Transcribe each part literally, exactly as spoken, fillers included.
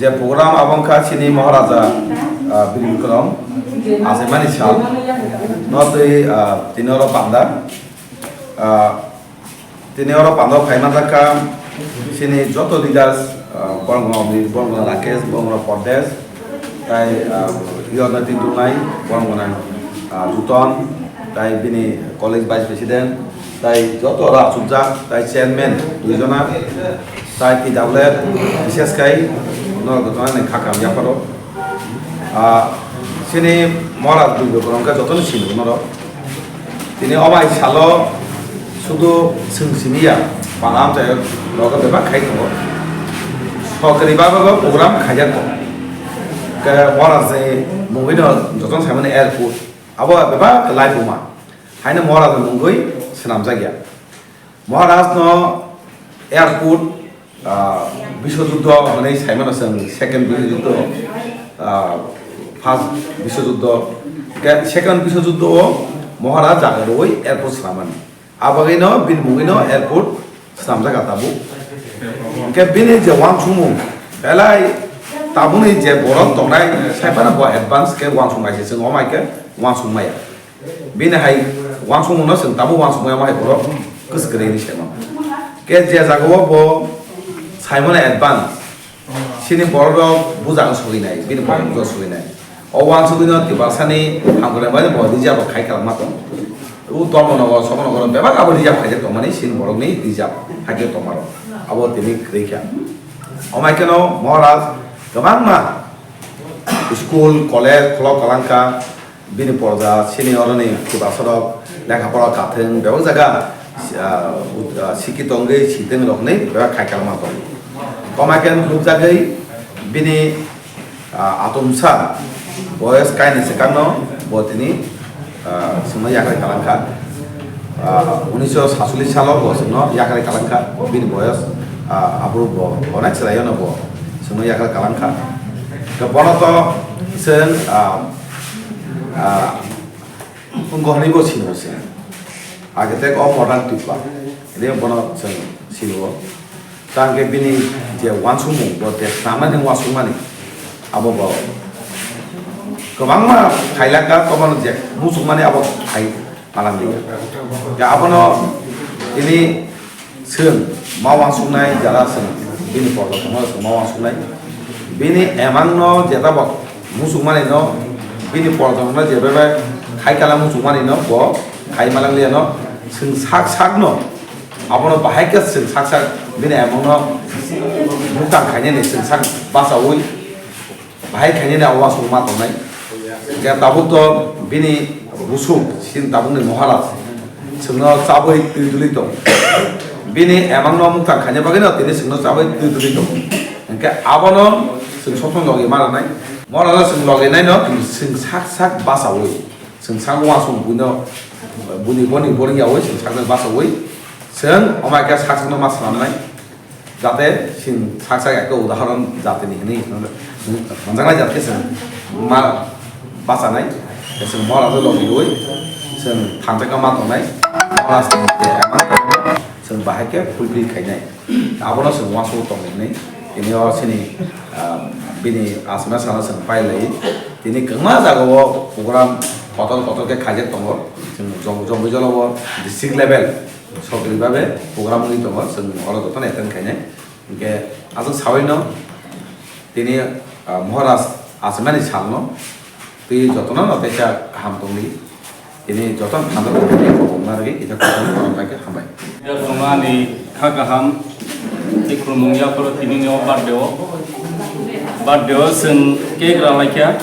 Je program abo wngkha chini Maharaja, ah, Bir Bikram achaimani sal no twi, ah, tini oro panda. Ah, tini oro panda phai manjakha chini joto leaders, ah, borok no Amrit, borok no Rakesh, borok no Pardesh, tai, ah, yorno twi tongnai borok no, ah, Juton, tai bini college vice president, tai joto oro achukjak, tai chairman dui jona, tai T W F, bises khai norok jotono ni khakam yapharo. Ah, chini Maharaj Bir Bikram khe jotono sini norok. Tini o bai salo sudu chwng simi ya, pala amchai rogo bebak khai tongo. Sokri baba bo program khaijak tongo. Ke Maharaj ni mungwi no jotono saimani airport. Abo bebak lai buma. Haino Maharaj ni mungwi swnamjak ya. Maharaj no airport, ah, Biswajuddho hwnwi saimano chwng second Biswajuddho, ah, first Biswajuddho. Ke second Biswajuddho o Maharaj jaga rwi airport swnamani. Abagwi no bini mungwi no airport swnamjak a tabuk. Hwnkhe bini je uansukmung belai tabukni je borok tongnai saipano bo advance khe uansuk naisi chwng omai khe uansuk maya. Bini hai uansukmung no chwng tabuk uansuk maya hai borok kwswk kwrwi hinwi saimano. Khe je jaga o bo saimano advance chini borok rok bujang surinai, bini borok bujang surinai. O uansugwi no Tiprasani hamkrai bai bo reserve khai kalma tong. U Dharmanagar, Somonagar bebak abo reserve khaijak tongmani chini borokni reserve haikhe tongmarok. Abo tini kwrwi kha. Omai kheno Maharaj kwbangma school, college khulok kalangkha, bini porja chini oroni Tiprasarok lekha pora kathwng bebak jaga, ah, ut-, ah, sikhi tongwi sitwng rokni bebak khai kalma tong. Omai khe nukjagwi bini Ah, atomsa boyos kaini swkangno bo tini, ah, chwngno yakarwi kalangkha. Ah, unisho satchollish salo bo chwngno yakarwi kalangkha. Bini boyos, ah, aphuru bo onek chwraiyano bo chwngno yakarwi kalangkha. To bono to chwng, ah, ah, Wngkha hwnwi bo sini se. Age tei o modern Tripura. Ede bono chwng sini o. Tang khe bini je uansukmung, bo je swnamnani uansukmani, abo bo kwbangma khailaka, tobono je muchungmani abo khai malang liya. Je abono tini Chwng ma uansuknai jara chwng bini porda tongma chwng ma uansuknai. Bini emangno jeta bo muchukmani no bini porda tongma je bebe khai kala muchukmani no bo khai malang liya no chwng sak sak no abono bahai khe chwng sak sak bini emangno muktang khainani chwng sak bachaui. Bahai khainani abo uansukma tongnai. Hingkhe tabuk to bini busuk, chini tabukni Maharaj, chwngno chabwi twi duli tong. Bini emangno muktang khaina bagwino tini chwngno chabwi twi duli tong. Hingkhe abono chwng sotong logi ma rwnai. Maharaj chwng logi naino chwng sak sak bachaui. Chwng sak uansuk buino, buni boni boni yaui chwng sak sak bachaui. Chwng omai khe sak sakno ma swnamnai. Jate chwng sak sak ekta udahoron jatini hinwi hwnjaknai jat khe chwng ma bachanai, chwng Maharaj logi rwi chwng thanjakma ma tongnai, Maharaj ni je emang chwng bahai khe fulfill khainai. Abono chwng uansuk tongwi hinwi tini o chini, ah, bini asma sano chwng pailai. Tini kwbangma jagao program kotor kotor khe khaijak tongo. Chwng jom-, jomoi jolo o district level Sokri babe program wngwi tongo, chwng oro jotono attend khainai. Hinkhe aswk saui no tini, ah, Maharaj achaimani salno twi jotono no teisa kaham tongdi. Tini jotono thansa tongmani kobokna rwgwi kisa kotor kotor khe hambai. Ani kha kaham tei khulumung yapharo tini ni o birthday o. Birthday o chwng cake ralaikha.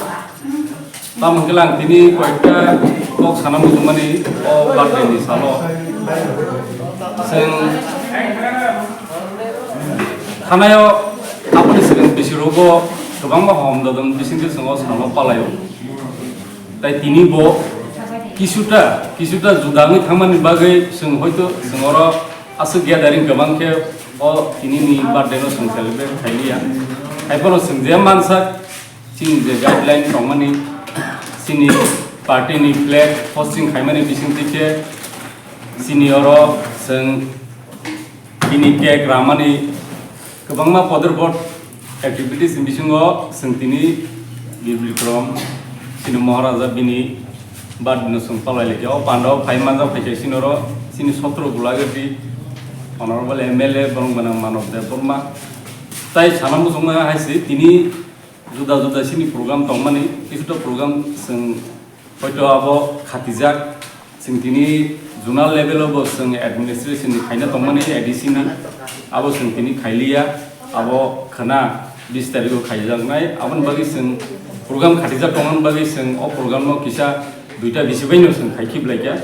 Tamo hwnkhe lang tini koyekta kok sana muchungmani o birthday ni salo. Chwng thanaio aboni swkang bisi rogo kwbangma hom dodon bisingtwi chwng o salo palaio. Tai tini bo kisuta, kisuta juda wngwi thangmani bagwi chwng hoito chwng oro aswk gathering kwbang khe o tini ni birthday no chwng celebrate khailiya. Haiphano chwng je mansak, chini je guideline tongmani, chini party ni flag hosting khaimani bisingtwi khe chini oro chwng bini cake ramani kwbangma podor pod Activities ni bisingo chwng tini Bir Bikram chini Maharaja bini birthday no chwng palai laikha. O pandao phai manjak phaikha chini oro chini sotro Gulagati Honorable M L A borong gwnang Manav Debbarma. Tai sana muchungma hai se tini juda juda chini program tongmani, kisuta program chwng hoito abo khatijak, chwng tini zonal level o bo chwng administration ni khaina tongmani A D C ni, abo chwng tini khailiya, abo khwna bis tarikh o khaijaknai, aboni bagwi chwng program khatijak tongmani bagwi chwng o program no kisa duita bisi bai no chwng khai khiblaikha,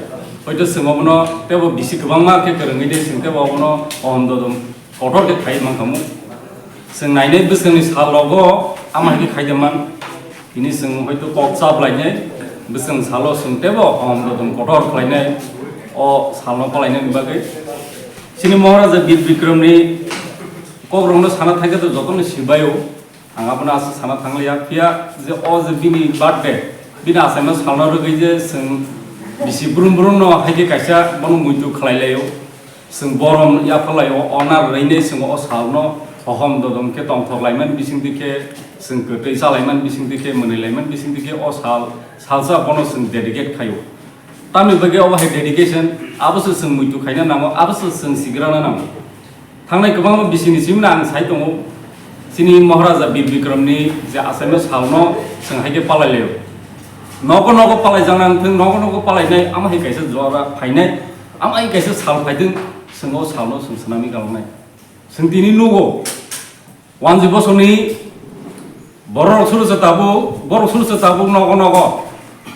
hoito chwng obono tebo bisi kwbangma khe kwrwngwi de chwng tebo obono ohom dodom kotor khe khai mankhamu. Chwng nainai bwskangni sal rogo ama hai khe khai de man. Tini chwng hoito kok chap lainai, bwskang salo chwng tebo hom dodom kotor khlainai, o salno palainani bagwi. Chini Maharaja Bir Bikramni kokrokno sana thangkhe to jotono sibaio, ang abono aswk sana thangliya, phiya je o je bini birthday, bini achaima salno rwgwi je chwng bisi brum brumno hai khe kaisa bono muitu khlai laio. Chwng borom yapharlai o onar rwinai chwng o salno hohom dodom khe tongthok laimani bisingtwi khe chwng kwtwi chalaimani bisingtwi khe mwnwi laimani bisingtwi khe o sal salsa bono chwng dedicate khaio. Tamni bagwi obo hai dedication abo se chwng muitu khaina nango, abo se chwng sigrana nango. Thangnai kwbangma bisini simino ang sai tongo. Chini Maharaja Bir Bikramni je achaima salno chwng hai khe palai laio. Nogo nogo palai jana wngthwng, nogo nogo palainai ama hai kaisa jora phainai, ama hai kaisa sal phaithwng, chwng o salno chwng swnamwi kalongnai. Chwng tini nugo, wanjwi bosoni borok suru se tabuk, borok suru se tabuk nogo nogo.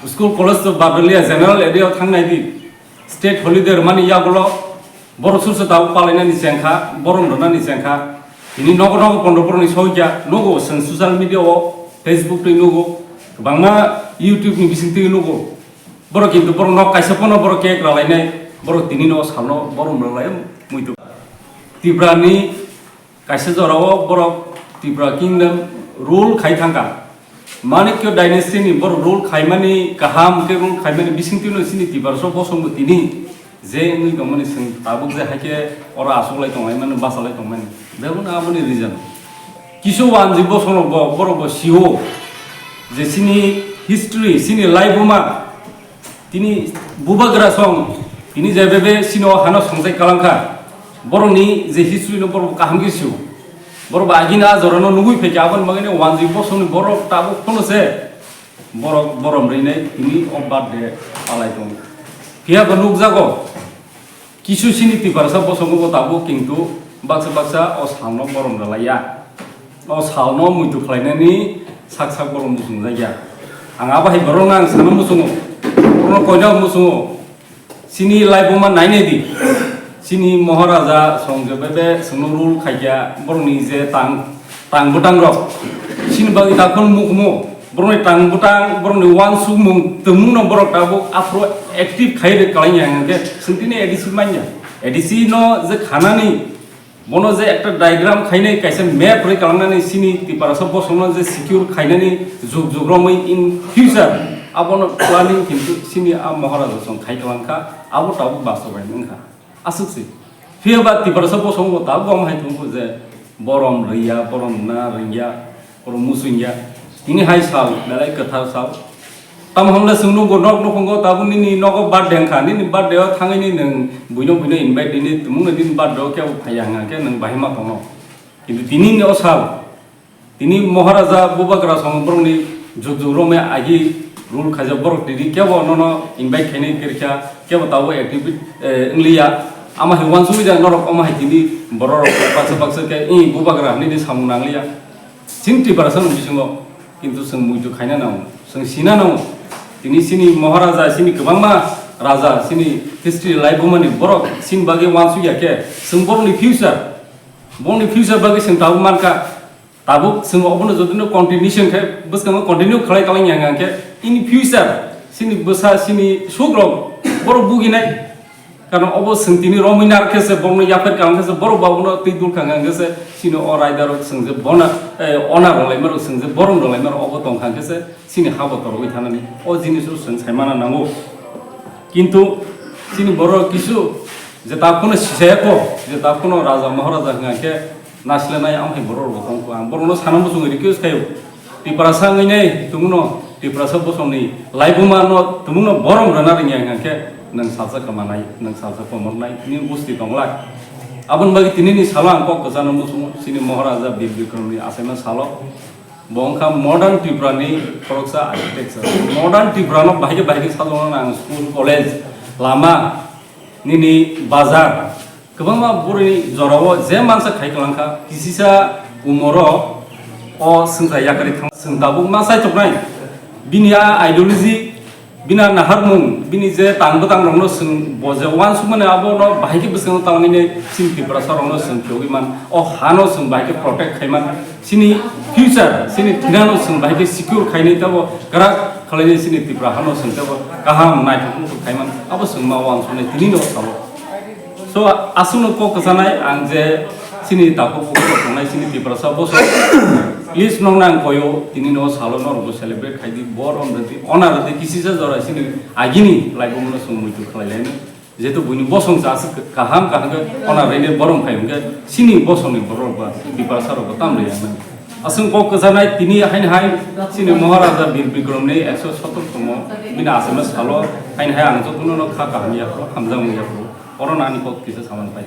School college to badaliya general area o thangnai di. State holiday rwmani yagulo borok suru se tabuk palainani chengkha, borom rwnani chengkha. Tini nogo nogo pondro borokni sokya nugo, chwng social media o, Facebook twi nugo, kwbangma YouTube ni bising twi nugo. Borok kintu borok nok kaisa pono borok cake ralainai, borok tini no salno borom rwlai muitu. Tripura ni kaisa jora o borok Tripura Kingdom rule khai thangkha. Manikyo dynasty ni borok rule khaimani kaham khe rule khaimani bisingtwi no chini Tiprasa bosongbo tini je wngwi tongmani chwng tabuk je hai khe oro achuklai tonglaimani, bachalai tongmani. Beboni aboni reason. Kisu wanjwi bosongno bo, borok bo sio je chini history, chini laibuma, tini bubagra song, tini je bebe chini o hano songchai kalangkha, borokni je history no borok kaham khe sio. Borok bo agini a jorano nugui phaikha, aboni bagwino wanjwi bosongni borok tabuk phano se borok borom rwinai tini o birthday palai tongo. Phiya bo nukjago, kisu chini Tiprasa bosongo bo tabuk kintu baksa baksa o salno borom rwlaiya. O salno muitu khlainani sak sak borom muchungjakya. Ang abo hai borokno ang sana muchungo, borokno koina muchungo. Chini laibuma nainai di. Chini Maharaja song je bebe chwngno rule khaikha, borokni je tang, tang bwtang rok. Chini bagwi takhon mukhumo, borokni tang bwtang, borokni wansukmung, twmungno borok tabuk aphuru active khai rwk kalaiya hwnkhe chwng tini A D C manya. A D C no je khanani, bono je ekta diagram khainai kaisa map rwi kalangnani chini Tiprasa bosongno je secure khainani jug jug romwi in future abono planning kintu chini a Maharaja song khai kalangkha, abo tabuk bastobayan wngkha. Aswk se. Phiya ba Tiprasa bosong bo tabuk bo hai tongo je borom rwya, borom na rwya, borom musungya. Tini hai sal, belai kwthar sal. Tamo hwnle chwng nukgo nok nukhungo tabuk nini nogo birthday wngkha, nini birthday o thangwi ni nwng buino buino invite rini, tumungno nini birthday o kebo phaiya hwnga khe nwng bahai ma tongno. Kintu tini ni o sal, tini Maharaja Bubagra song borokni jug jug romwi agi rule khaijak, borok tini kebo nono invite khainai kwrwikha, kebo tabuk activity, eh, wngliya. Ama hai uansugwi da norok, omo hai tini borok rok baksa baksa khe, "Ih, Bubagra," hinwi samung nangliya. Chini Tiprasa ni bisingo kintu chwng muitu khaina nango, chwng sina nango. Tini chini Maharaja, chini kwbangma raja, chini history laibumani borok chini bagwi uansukya khe, chwng borokni future, borokni future bagwi chwng tabuk mankha. Tabuk chwng obono jodi no continuation khe, bwskango continue khlai kalai ya hwnkhe, in future chini bwsa, chini sukrok borok buginai. Karon obo chwng tini romwi nar khe se, borokno yapher kalang khe se, borok ba abono twi dul kha hwnkhe se, chini o raida rok chwng je bona, eh, ona rwlai maro, chwng je borom rwlai maro, obo tong kha hwnkhe se chini ha bo torogwi thanani. O jinis o chwng sai mana nango. Kintu chini borok kisu je ta phano sisaya ko, je ta phano raja maharaja hwnkha khe, Naslenai ang hai borok rok tong kho. Ang borok no sana muchung request khayo. Tiprasa wngwi nai tumuno Tiprasa bosong ni laibuma no tumuno borom rana ringya hingkhe nang salsa kamanai, nang salsa komornai, ni gusti tonglak. Aboni bagwi tini ni salo ang kok kwchano muchungo, chini Maharaja Bir Bikram ni achaima salo. Bo wngkha modern Tripura ni khoroksa architecture. Modern Tripura no bahai khe bahai khe sajokna nang school, college, lama, nini bazar. Kwbangma bwrwi jorao je mansa khai kwlangkha, kisisa umoro o swngchar yakarwi thang. Chwng tabuk ma chaituknai. Bini a ideology, bini a naharmung, bini je tang bwtang rokno chwng bo je uansukmani abono bahai khe bwskango tamni chini Tiprasa rokno chwng phiyogwi man. O hano chwng bahai khe protect khai man. Chini future, chini thinano chwng bahai khe secure khainai tabo kwrak khlainai chini Tripura hano chwng tabo kaham naithok khai man. Abo chwng ma uansuknai tini no salo. So, aswkno kok kwchanai ang je chini takhuk bukhuk rok tongnai chini Tiprasa bosong. Please nokno ang koyo tini no salo norokbo celebrate khaidi, bor on rwdi, ona rwdi, kisisa jora chini agini laibumno chwng muitu khlailaino. Jehetu buini bosong se aswk kaham kaham khe ona rwdi borom khai hwnkhe chini bosongni borok ba Tiprasa rokbo tam rwya nang. Aswk kok kwchanai tini haini hai chini Maharaja Bir Bikramni ekso sottor tomo bini achaima salo haini hai ang jotono no kha kaham yaphuru, hamjakmung yaphuru. Oro nani kok kisa saman pai.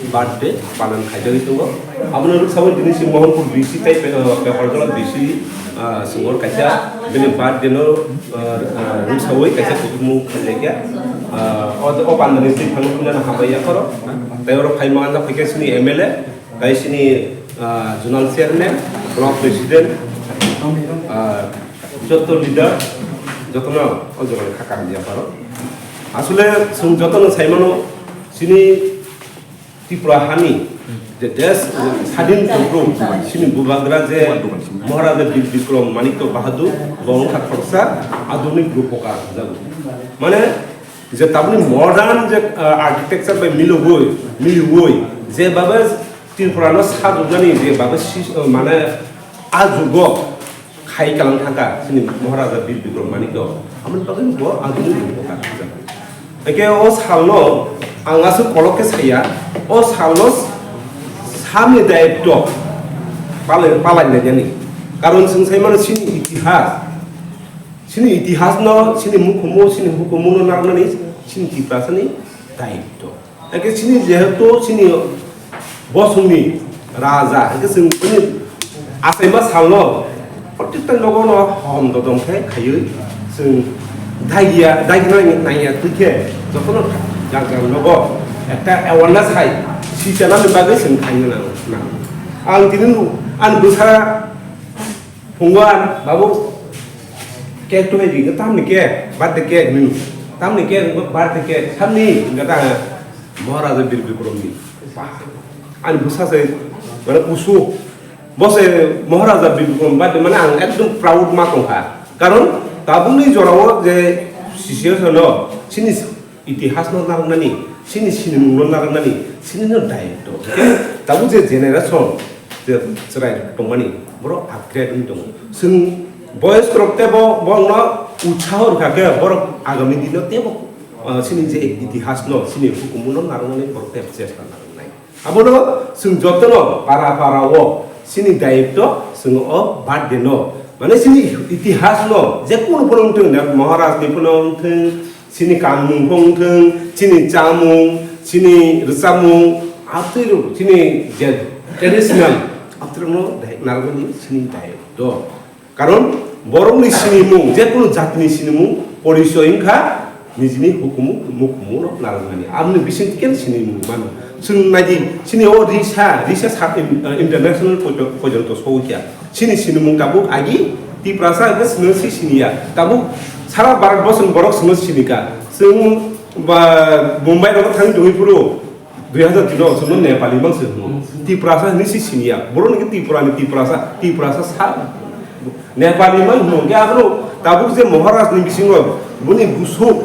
Birthday palan khaijagwi tongo. Abono rwksawi tini si Mohanpur B C tei pe-, uh, Peparjala B C, uh, singor kaisa bini birthday no, uh, uh, rwksawi kaisa kuthumung khailaikha. Uh, o, o pandani twi phano phunana hambai yakhoro. Tei oro phai mangna phaikha sini M L A, tei sini, uh, zonal chairman, block president, uh, joto leader, jotono o jorani kha kaham yapharo. Asole chwng jotono saimano, chini Tripura hani je desh sadin tongphuru, chini bubagra je Maharaja Bir Bikram Manikya Bahadur, bo wngkha khoroksa adhunik rupoka hwnjago. Mane je tabukni modern je, ah, architecture bai milogwi, miliui, je babe Tripura no sajoknani je babe si-, mane a jugo khai kalang thangkha chini Maharaja Bir Bikram Manikya, aboni bagwi bo adhunik rupoka hwnjago. Eke o salno ang aswk kolok khe saya, o salno samni dayitto palai, palai lainani. Karon chwng sai mano chini itihas, chini itihasno, chini mukhumu, chini hukumu no narwknani chini Tiprasani dayitto. Eke chini jehetu chini bosongni raja, eke chwng chini achaima salno protekta nogo no hom dodom khe khaiwi chwng daiya, daigna nangya twi khe jotono jang jang nogo ekta awareness hai si chanani bagwi chwng khaina nango. Ang tini ani bwsa phungo ang, "Babu, cake to hai di, tamni cake, birthday cake," hwnwi. "Tamni cake, birthday cake, samni," hwnka ta Maharaja Bir Bikramni. Ani bwsa se, mane, kusu. Bo se Maharaja Bir Bikram birthday, mane, ang ekdom proud ma tongkha. Karon tabukni jorao je situation o chini itihasno narwknani, chini sinimungno narwknani, chini no dayitto. Tabuk je generation, je chwrai tongmani, borok upgrade wngwi tongo. Chwng boyoskrok teibo borokno utsaho rwkha khe, borok agami dino teibo, ah, chini je itihasno, chini hukumuno narwknani borok teibo chesta narwknai. Abono chwng jotono para para o chini dayitto chwng o birthday no, mane chini itihas no je kunu phano wngthwng, Maharaj ni phano wngthwng, chini kanmung phano wngthwng, chini chamung, chini rwchapmung, atwi rok chini je traditional atwi rok no dai narwknani chini dayitto. Karon borokni sinimung, je kunu jatini sinimung, porichoi wngkha nijini hukumu, mukumuno narwknani. Aboni bisingtwi khe sinimung mano. Chwng naidi, chini o risa, risa sa-, in-, uh, international pojo-, pojonto sogwi kha. Chini sinimung tabuk agi Tiprasa hwnkhe chwngno si siniya. Tabuk sara Bharat borsoni borok chwngno sinikha. Chwng ba Mumbai rogo thangwi tongwi phuru, dui hazar tino chwngno Nepali mang se hwno. Tiprasa hinwi se siniya. Borok ni Tripura ni Tiprasa, Tiprasa sa Nepali mang hwno. Hwnkhe abono tabuk je Maharaj ni bisingo boni busuk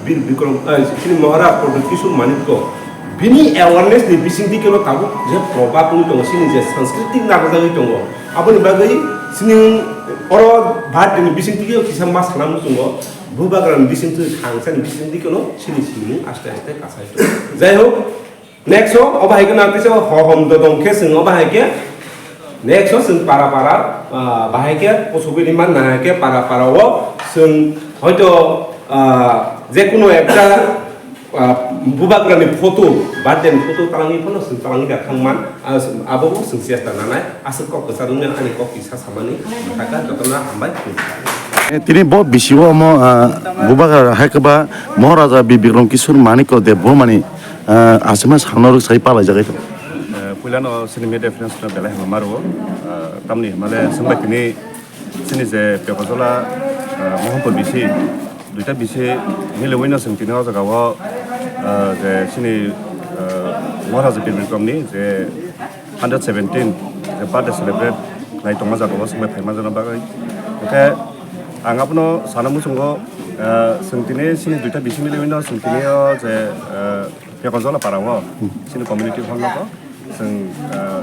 Bir Bikram, eh, chini Maharaj Pradyut Kishore Manikya, bini awareness ni bisingtwi khe no tabuk je probab wngwi tongo, chini je Sanskrit narwkjagwi tongo. Aboni bagwi chini oro Bharat ni bisingtwi khe kisa ma sana muchungo, bubagra ni bisingtwi, thangsa ni bisingtwi khe no chini sinimung aste aste kasai tongo. Jai hok, Next o, obo hai khe nang tisa hohom dodong khe chwng obo hai khe next o chwng para para, ah, bahai khe kuchugwi rimani nang hai khe para para o chwng hoito, ah, jekunu ekta, ah, bubagrani photo, birthday ni photo talangwi phano chwng talangwi da thangman, ah, abo bo chwng chesta nanai, aswk kok kwchar wngya ani kok kisa samani, thaka jotono hambai. Eh, tini bo bisio omo, ah, bubagra hai khe ba Maharaja Bir Bikram Kishore Manikya Debbarmani, ah, asima salno rwksai palaijagwi tongo. Eh, puilano chini media friends no belai hambai maro, ah, tamni himale chwngbai tini chini je Pekojola, ah, Mohanpur bisi duita bisi miliwino chwng tini o jaga o, ah, je chini, ah, Maharaja Bir Bikram ni je hundred seventeen je birthday celebrate khlai tongma jaga o chwngbai phaima jana bagwi. Hwnkhe ang abono sana muchungo, ah, chwng tini chini duita bisi miliwino chwng tini o je, ah, Pekojola para o chini community hall nogo chwng, ah,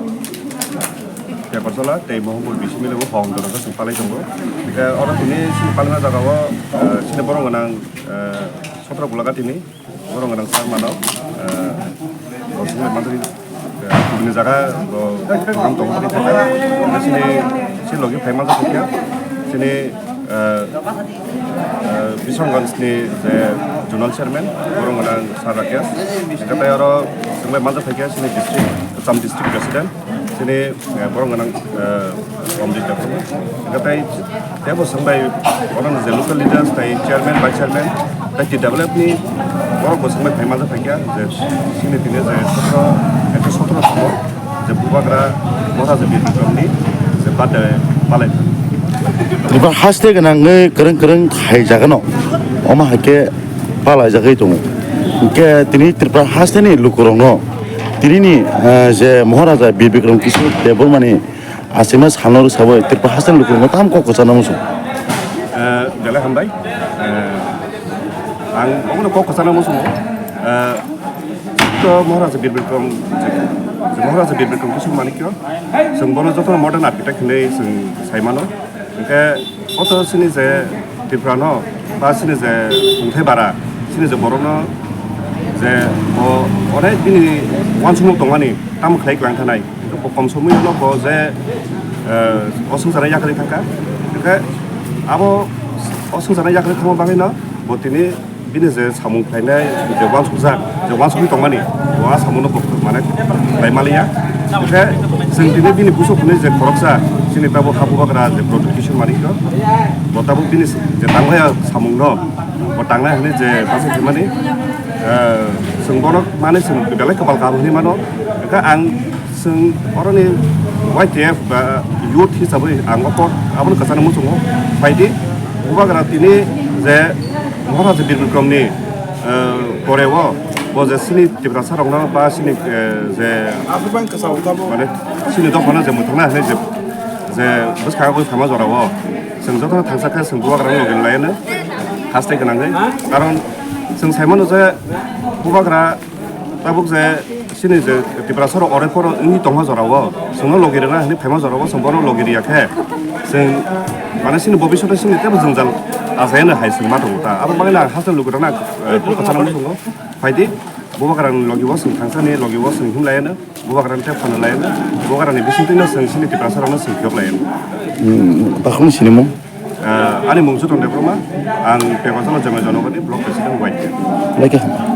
Pekojola tei Mohanpur bisi miliwo hong doro khe chwng palai tongo. Hwnkhe oro tini chini palma jaga o, ah, chini borok gwnang, ah, Sotro Gulagati ni. Borok gwnang sa mano, eh, bo sini mantri, eh, kubuni jaga bo program tong tong tong. Sini, sini logi phaima jaga khe, sini, eh, eh, Bisramganj ni je zonal chairman, borok gwnang Sir Rakesh, hwnkhe tei oro chwngbai manjak phaikha sini district, Cham district president. Chini, eh, borok gwnang, eh, Omjit Debbarma. Hwnkhe tei teibo chwng bai oro ni je local leaders tei chairman, vice chairman tei T W F ni borok bo chwng bai phai manjak phaikha je chini tini je sotro, ekso sotro tamo je bubagra Maharaja Bir Bikram ni je birthday palai. Tripura haste gwnangwi kwrwng kwrwng khaijagano omo hai khe palaijagwi tongo. Hwnkhe tini Tripura haste ni lukurokno tini ni, eh, je Maharaja Bir Bikram Kishore Debbarma ni asima salno rwsabwi Tripura haste ni lukurokno tamo kok kwchangno muchung. Eh, belai hambai. Eh, ang obono kok kwchangno muchungo. Eh, to Maharaja Bir Bikram, je Maharaja Bir Bikram Kishore Manikya, chwng bono joto modern architect hinwi chwng sai mano. Hwnkhe oto chini je Tripura no ba chini je tongthai bara, chini je borok no je bo onek bini uansukmung tongmani tamo khlai klang thanai. Bo kom somoi no bo je, eh, o swngcharno yakarwi thangkha. Hwnkhe abo o swngcharno yakarwi thangma bagwi no bo tini bini je samung khlainai je uansukjak, je uansukwi tongmani, bo a samungno bo mane khlai maliya. Hwnkhe chwng tini bini buso hwnwi je khoroksa chini tabuk ha bubagra je Pradyut Kishore Manikya, bo tabuk bini je tanglaiya samungno bo tangnai hwnwi je bachai khaimani, eh, chwng bono mane chwng belai kwpal kaham hwnwi mano. Hwnkhe ang Chwng oroni Y T F ba youth hisabwi ang o kok abono kwchangno muchungo. Phaidi, bubagra tini je Maharaja Bir Bikramni, eh, poreo bo je chini Tiprasarokno ba chini, eh, je mane chini dophano je mwthangna hinwi je, je bwskang oi phaima jorao chwng jotono thangsa khe chwng bubagrano logi rwlaiano haste gwnangwi. Karon chwng saimano je bubagra Tabuk je chini je Tiprasarok ore poro wngwi tongma jorao, chwngno logi rwna hinwi phaima jorao chwng bono logi riya khe, chwng mane chini bobishoto chini teibo jwngjal achaino hai chwng ma tongo ta. Abo bagwi ang haste lukurokno, eh, kok kwchangno muchungo. Phaidi, bubagrani logi o chwng thangsani logi o chwng himlaiano, bubagrani tei phano laiano, bubagrani bisingtwino chwng chini Tiprasarokno chwng phiyok laiano. Hmm, takhukni sinimung? Ah, ani mung Suton Debbarma, ang Pekojola Jemai Jonogoni Block President, Y T F. Like.